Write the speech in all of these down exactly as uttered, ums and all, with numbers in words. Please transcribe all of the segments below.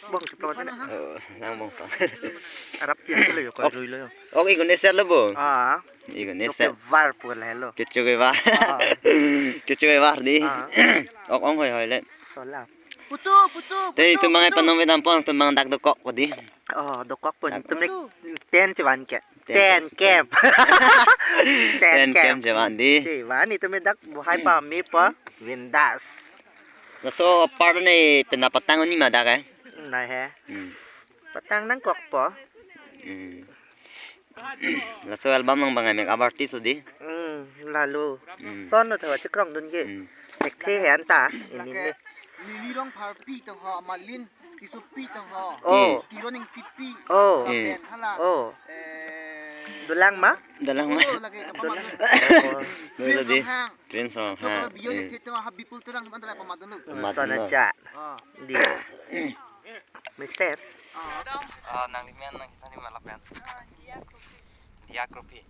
Bong chiplo tene. Oh, nang bong to. Arap pian lo yo, ko rui lo yo. Ok, igun eset lo bo. Ah. Igun eset. Kevar pu la lo. Kecho kevar. Ah. Kecho kevar di. Ah. Ok, ong hoi hoi le. Sola. Putu, putu, te putu, itum bang putu. Panom vedam pon, itum bang dak dokok po di. Oh, dokok po. Dak. Itum nek ten chevan ke. Ten. Ten kem. Ten kem. Ten kem chevan di. Chevan itum dak buhai pa mi pa. Vindas. Laso apar ne pena patang oni ma dak eh. Nai he. Hmm. Patang nangkok po. Hmm. Laso album nang bang make-up artist di. Hmm, lalu. Hmm. Son lo thawa chekrong dun ke. Hmm. Thekthe he anta, ini ne. Lili Rongpharpi tong ho, Malin Tissopi tong ho. Oh. Kiron Ingtipi. Oh. Lapen hala. Oh. Eh, Dolang ma? Dolang ma? Oh, lagi, apa ma? Dolang. Oh. Dolang di. Prince Ronghang. Prince Ronghang. Doktor Biyo, hmm, Lekhe Tewa, Habibul Terang, teman telah pama dulu. Pama dulu. Sana cha. Oh. Di. Meser. Ah, nangli men nang kita ni malap kan? Ah, Dia Krupi. Dia Krupi.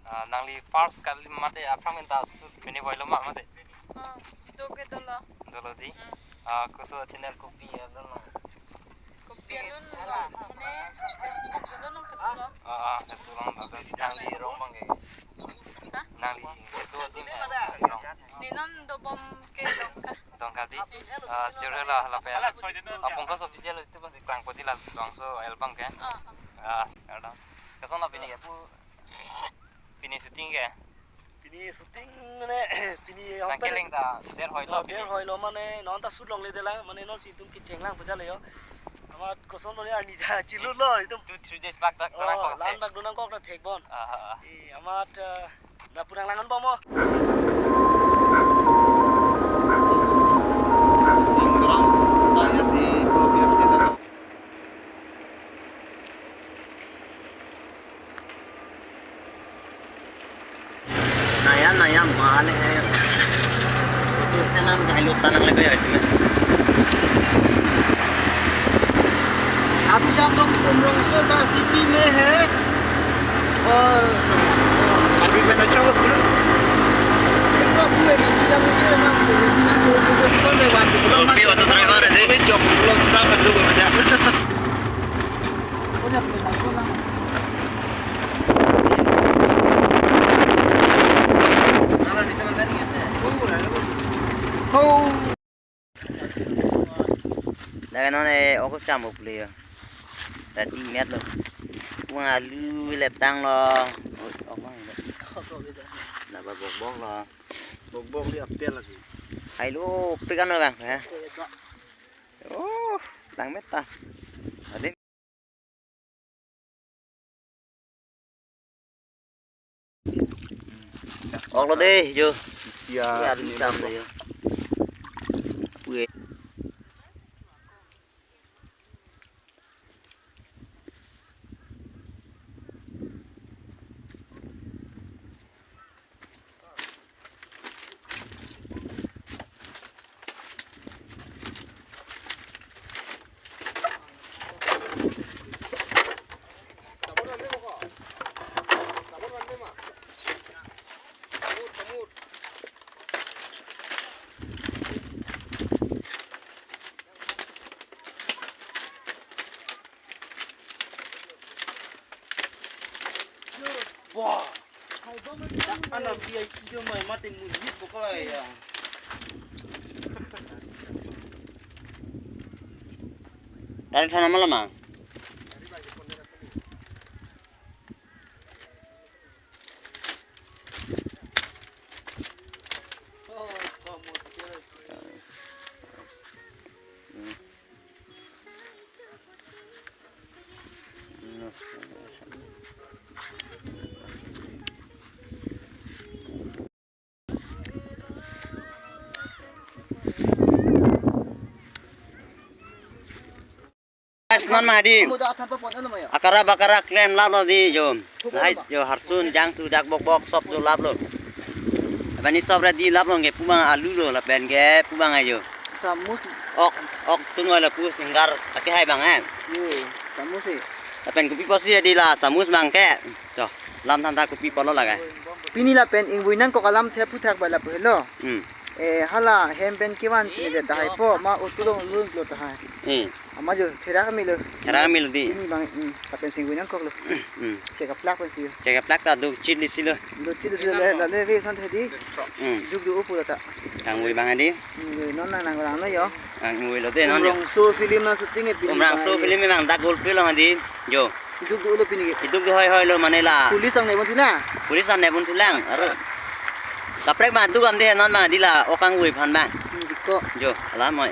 Ah, nangli first kali mate aphrang minta shoot pini boy lo ma mate? Ah, itu ke dolo. Dolo di. Hmm. Ah, koso channel kopi alun lo. Kopi alun lo. Mane Facebook alun lo ke dolo. Ah, ah, Facebook alun lo. Nangli rong bang ke. Hah? Nangli itu di rong. Ne non dobom ke Dongka. Dongka di. Ah, jurela lapen. Ah, Pongkas Official itu pasti kelang poti la dongso album ke. Ah, ah. Ah, ada. Koson lo pini ke pu. Pini shooting ke? Pini shooting mane pini nang hotel keleng ta der hoi lo. Oh, pini der hoi lo mane non ta shoot longle de la mane non si itum kecheng lang pajal yo. Amat koson lo ni arni ja chilut lo itum. Two, three days bak dak. Oh, nangkok lang te. Bak do nangkok na thek bon. Ah, ah, ah. Eh, amat, eh, na punang langan bomo. Naya, naya, mane hai. Itu kan nang kahilo sanang lagi ya, itu. अभी हम लोग उमरंगसो का सिटी में है और अभी मैंने चलो बोलो। Oke, auto driver ini. Dak non e, oko cham ok le yo. Tadi met lo. Wang alu le tang lo. Oi, ok wang le. Na ba bok bok lo. Bok bok di apel lagi. Hai lo, pe kan lo bang, ha? Oh, tang met ta. Adi. Ok lo dei, jo. Isia. Ya, ini tam lo. Dei, jo. Weh. Wah. Anak dia itu mah mati mujib pokoknya ya. Dari sana malam, ah? Asman Mahdi. Akarak bakarak klem lap lo dei jo. Hai jo harsun jangthu dak bok bok sop jo lap lo. Apani sop ready lap lo ke pu bang alu lo lapen ke pu bang ajo. Samus. Ok ok tunoi lo pu singgar ake hai bang eh. Ye, samus eh. Lapen kopi pusi dei la samus bang ke. Jo, lam than ta kopi pulo lagai. Pini lapen ingvoi nangkok alam the aphuthak ba lapu helo. Hmm. Eh, hala hem pen kevan pini de tahai po ma utulo lun lo tahai. Hmm. Maju, therak milo. Therak milo di. Ini bang, hmm, lapen singwi nangkoklo. Hmm. Chekaplak pensi. Chekaplak ta duk chit lisi lo. Duk chit lisi lo, la le ve san the di. Hmm. Duk duk upu ta. Kangwi bang di. Hmm, non nang nang lang lo yo. Kangwi lo de non yo. Umrongso film na shooting e pini. Umrongso film e bang dak Golf Field lo di. Yo. Duk duk lo pini ke. Duk duk hoi hoi lo mane la. Police ang nebun thulang. Police ang nebun thulang. Aro. Kaprek bang duk am de non bang di la o kangwi aphan bang. Hmm, diko. Yo, ala moi.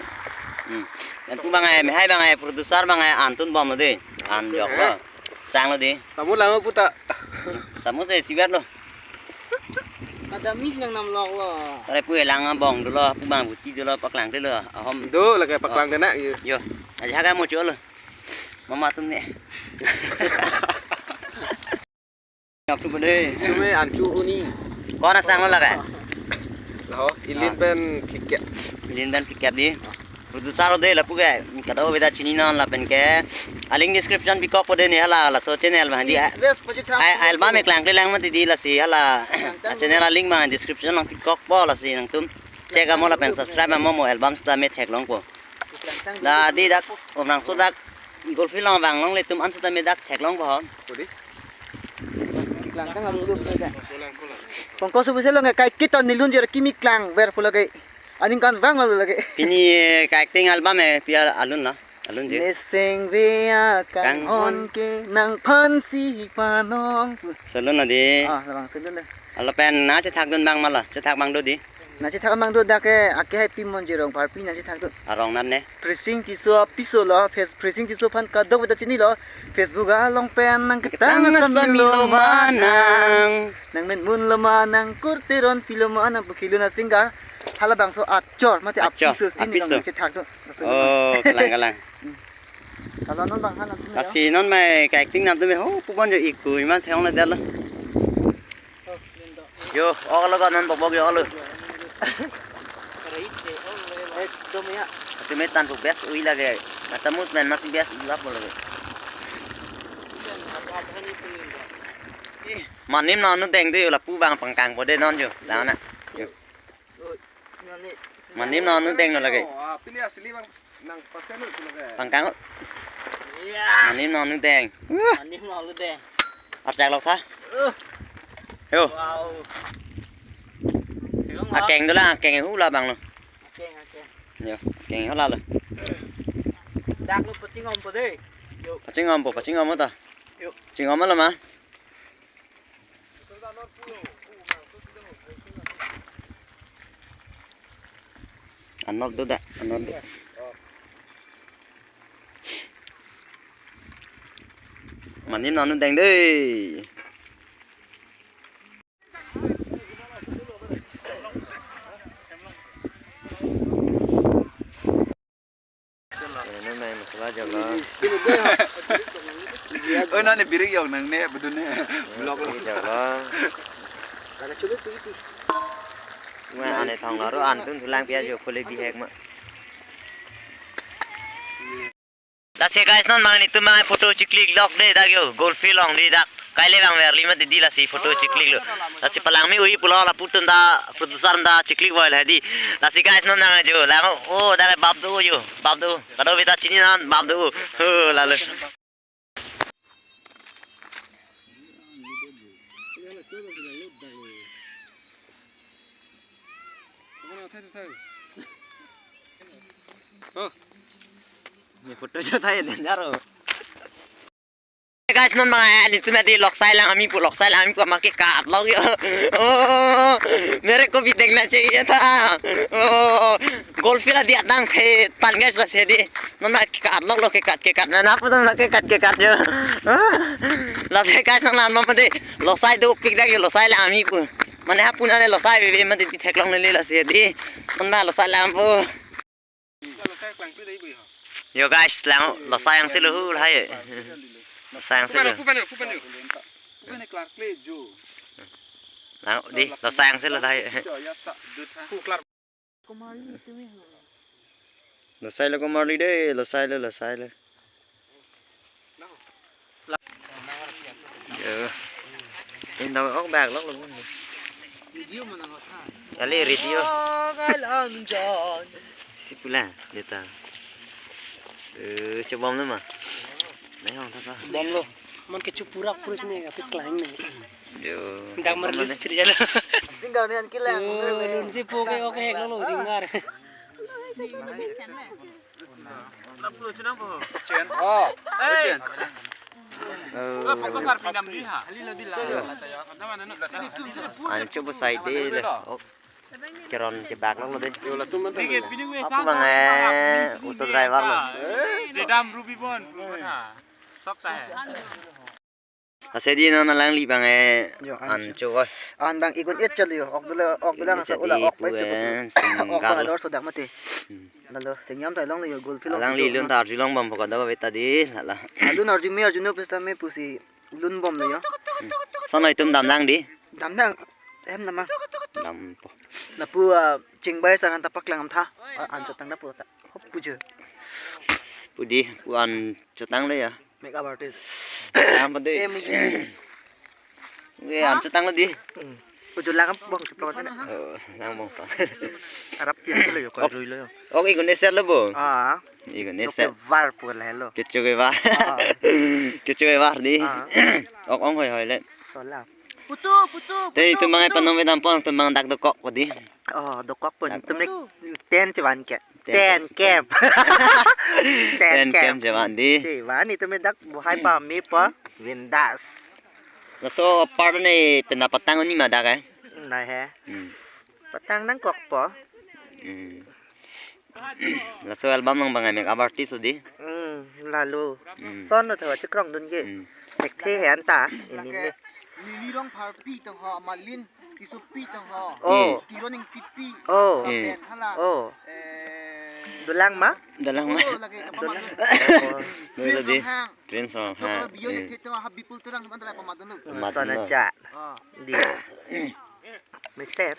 Hmm. Antu bang ai, mehai bang ai, producer bang ai, antun bom lo de. An jok lo. Sang lo de. Samu lang puta. Samu se siwat lo. Kada mis nang nam lok lo. Tare pu lang bong dolo, pu bang buti dolo, paklang dolo. Ahom. Do lake paklang dena yo. Yo. Aja ka mo cholo. Mama tum ne. Nyok tu bade. Tume anchu uni. Kona sang lo laga? Laho, ilin pen phikep. Ilin pen phikep di. Producer lo de lapu ke. Kada beda chini non lapen ke. Alink description pikok po de ne hala laso channel bang di. Yes, best pachithak. Ai, album e klang kle lang mati di lasi hala. Channel alink bang description lang pikok po lasi nangtum. Check amo lapen subscribe amo mo album seta me theklong po. Da di dak Umrongso dak Golf Field long bang longle atum an seta me dak theklong po. Kodi? Kiklang tang alu alu pulo ke. Pongko subu se long ke kaiketa nilun jer kimi klang ver pulo ke. Aningkan bang lalu lagi. Pini, eh, ka-acting album e pi alun na? Alun je. Neseng ve akanghon ke nangphansi panong. Selun na di. Ah, labang selun de. Lapen na chethak dun bang mala, chethak bang do di. Na chethak bang do dak ke ake hai Pi Monjirong Parpi na chethak do. Arong nam ne. Phrising Tisso apiso lo, Face-, Phrising Tisso aphan kadokave ta chinilo. Facebook along pen nang ketang asami lo ma nang. Nang men mun lo ma nang kurte ron pi lo ma nang pu kelun a-singer. Halabangso achor mate achor, apiso si ni apiso. Nang chethak do. Oh, kalang kalang. Hmm. Kalau non bang han nanti ya. Lasi non mai ka-acting nam tu me ho pu bon jo iku iman theong le dalo. Yo, ok lo ko non bok bok yo lo. Ekdom ya. Ati me tan pu best ui lage. Kachamus men masi best ui lap lage. Manim non nu deng de yo lapu bang pangkang po de non yo. Lang na. Yo. Manim non nu deng lo lage. Oh, ah, pini asli bang. Nang pasen lo lage. Pangkang. Iya. Manim non nu deng. Manim non lu deng. Archak lok tha. Uh. Yo. Wow. Akeng do la, akeng hu la bang lo. Akeng, akeng. Yo, akeng hu la lo. Dak lo pachingom po de. Yo. Pachingom po, pachingom ta. Yo. Chingom lo ma. Anok do da, anok do. Manim non nu deng de. Ano na masala jala. Oh, nani birik yok nang ne, betul ne. Blok lo. Jala. Karena coba tuh itu. Ma ane thong laro an tun thulang pia jo khole bihek ma. Lasi guys, non bang netum bang photo chiklik lok de dak yo, Golf Field long de dak. Kaile bang verli ma didi lasi photo chiklik lo. Lasi palangmi ui pulo lapu tun da producer da chiklik boy la di. Lasi guys, non nang jo lang o dak bab do yo, bab do. Kadokave ta chini non bab do. Ho lalo. Oh. Ni photo jo thai danger ho. Guys, non bang netum adi loksai lang ami pu, loksai lang ami pu, ma kekat lok yo. Oh, mere ko bhi dekhna chahiye tha. Oh, Golf Field adi adang the tan guys, lasi di. Non ma kekat lok lo, kekat kekat. Na na pu na kekat kekat yo. Lasi guys nang lan ma de. Loksai dopik dak yo, loksai lang ami pu. Mane hapu na le loksai bebe ma de theklongle lasi di. Non ma loksai lang pu. Yo guys, lang loksai angse lo hu lahai. Loksai angse lo. Lang di, loksai angse lo lahai. Loksai lo komarli de, loksai lo, loksai lo. Yo. Indo ok bag lok lo. Video mana nggak tahu. Kali video. Oh, kalau John. Si pula deta. Eh, chobom lo ma? Nai hong tha tha. Bomlo. Mon ke chupurak purus ne, apit klang ne. Yo. Dak mar list phir jalo. Single ne an kilang. Lun si po ke oke hek lo lo single. Oh. Eh. An chupu side de le. Oh. Keron kebak lo de. Apo bang, eh, auto driver lo. Dedam Ruby Bon. Sok ta hai. Ase di non alangli bang, eh, yo, an an chu. Chu ko. An bang ikun et chalo yo. Ok dula, ok dula. Ini sa seti ula ok pu, pai tu eh, ko. Single. Ok dula dor sodak mati. Hmm. Lalo, singyam ta long le yo, gol film alangli lun ta arjulong bom pokok do beta di, lala. Alun arju me arju no pesta me pusi lun bom le yo. Hmm. Sonoi tum damnang di. Damnang, hem nama. Dampo. Lapu, ah, chingbai saran ta paklang tha. Ah, an chotang lapu ta. Hop puja. Pu di, pu an chotang le ya. Makeup artist. Dampo de. Em, em. Nge, an chotang le di. Hmm. Uju lang bong cheplo na. Oh, lang bong pa. Arap pian lo yo, koi rui lo yo. Ok, ikun eset lo bo. Ah. Ikun eset. Kevar pu la lo. Kecho kevar. Ah. Kecho kevar di. Ah. Ok, ong hoi hoi le. Sola. Putu, putu, te putu, itum bang putu. Panom vedam pon, itum bang dak dokok ko di. Oh, dokok pon. Dak. Itum nek ten chevan ke. Ten. Ten kem. Ten kem. Ten kem chevan di. Chevan itum dak buhai pa mi pa. Vindas. Laso part ne pena patang ni ma dak, eh. Nai he. Hmm. Patang nangkok po. Hmm. Laso album nang bang makeup artist di. Hmm, lalo. Hmm. Son lo thawa chikrong dun ke. Hmm. Thekthe he anta, inin le. Lili Rongpharpi tong ho, Malin Tissopi tong ho. Oh. Kiron Ingtipi. Oh. Eh. Lapen hala. Oh. Eh. Dolang ma? Dolang ma? Oh, lagi teman. Dolang. Lagi. Prince Ronghang. Prince Ronghang. Doktor Bion. Hmm. Itu ha Bipul Terang teman telah pemadon lo. Pemadon lo. Sana cha. Oh. Di. Meser.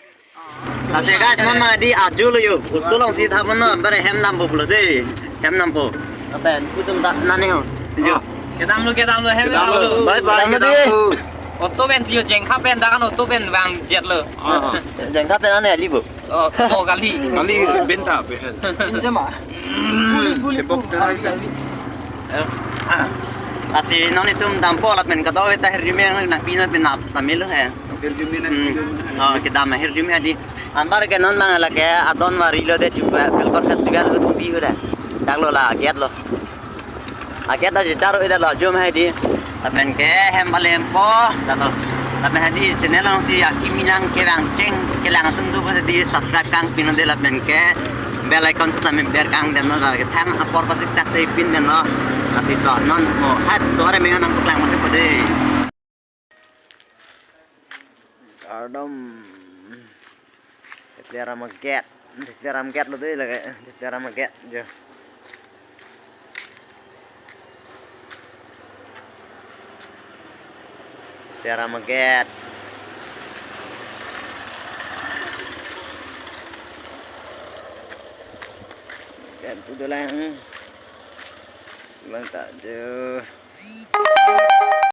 Lasi guys, non ma di aju lo yo. Auto along si thap non, bare hem dampo pulo de. Hem dampo. Aben, kutum ta nane ho. Jo. Kedam lo, kedam lo, hem kedam lo. Kedam lo. Bye bye, kedam lo. Kedam lo. Auto pen si yo, Jengkha pen, dak an auto pen vangjet lo. Ah. Jengkha pen ane ali bo. Oh, oh, kali. Kali pen ta pen. Jema. Buli, buli, tepok buli. Lasi non itum dampo lapen kadokave ta hirjume nangpi non pen nap tamil he. Hirjume nang. Hmm. Oh, kedam hirjume di. Anbar ke non bang lake adon vari lo de chu Falcon Festival hut pi hu de. Dak lo la gate lo. Agate ta jichar oi dalo jum hai di. Lapen ke hem balem po dalo. Lapen hai di channel along si akimi nang kevang cheng kelang atum do po di subscribe kangpi non de lapen ke bell icon seta me ber kangdam non, la kethang apor pasiksak si pindam non. Lasi to non mo hat dore me nangpaklang mati po de. Kardom. Dipli aram agate. Dipli aram gate lo de lake. Dipli aram agate jo. Dipli aram agate. Gate pu dolang. Lang ta jo.